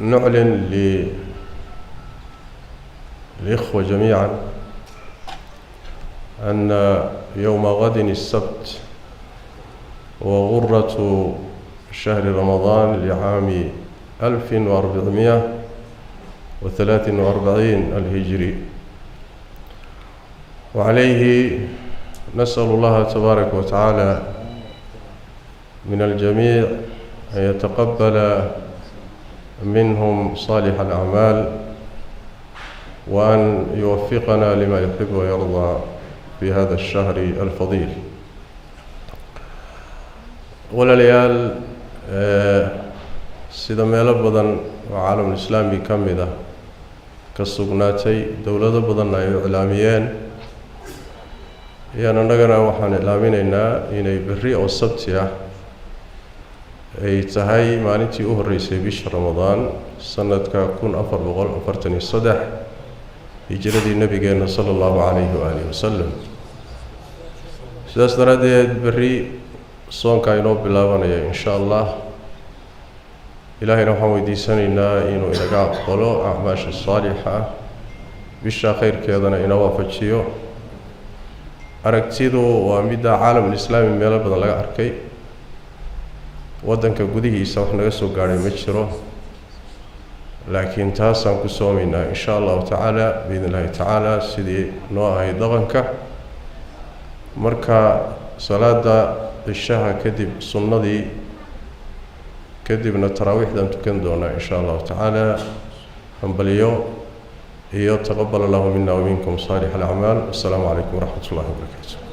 نعلن للإخوة جميعا أن يوم غد السبت وغرة شهر رمضان لعام 1443 الهجري، وعليه نسأل الله تبارك وتعالى من الجميع أن يتقبل منهم صالح الأعمال، وأن يوفقنا لما يحب ويرضى في هذا الشهر الفضيل. Walaalayaal, sida meelo badan oo caalamulislaami ka mid ah ka sugnaatay, dowlado badanna ay iclaamiyeen, ayaan annagana waxaan iclaaminaynaa inay berri oo Sabti ah ay tahay maalintii u horreysay bisha Ramadaan, sanadka 1443 hijiradii Nebigeenna sala Allahu calayhi waalihi wasalam. Sidaas daraaddeed, berri soonkaa inoo bilaabanaya, insha Allah. Ilaahayna waxaan weydiisanaynaa inuu inaga aqbalo acmaasha saalixa ah, bisha khayrkeedana ina waafajiyo. Aragtidu waa midda caalamulislaami meelo badan laga arkay. Waddanka gudihiisa wax naga soo gaadhay ma jiro, laakiin taasaan ku soomaynaa, insha Allahu tacaala, biidn Illahi tacaala, sidii noo ahayd dhaqanka. Marka salaada cishaha kadib, sunnadii kadibna, taraawiixdaan tukan doonaa, insha Allahu tacaala. Hambaliyo iyo taqabal Allahu mina wa minkum saalix alacmaal. Wassalaamu calaykum waraxmat ullahi wabarakaatu.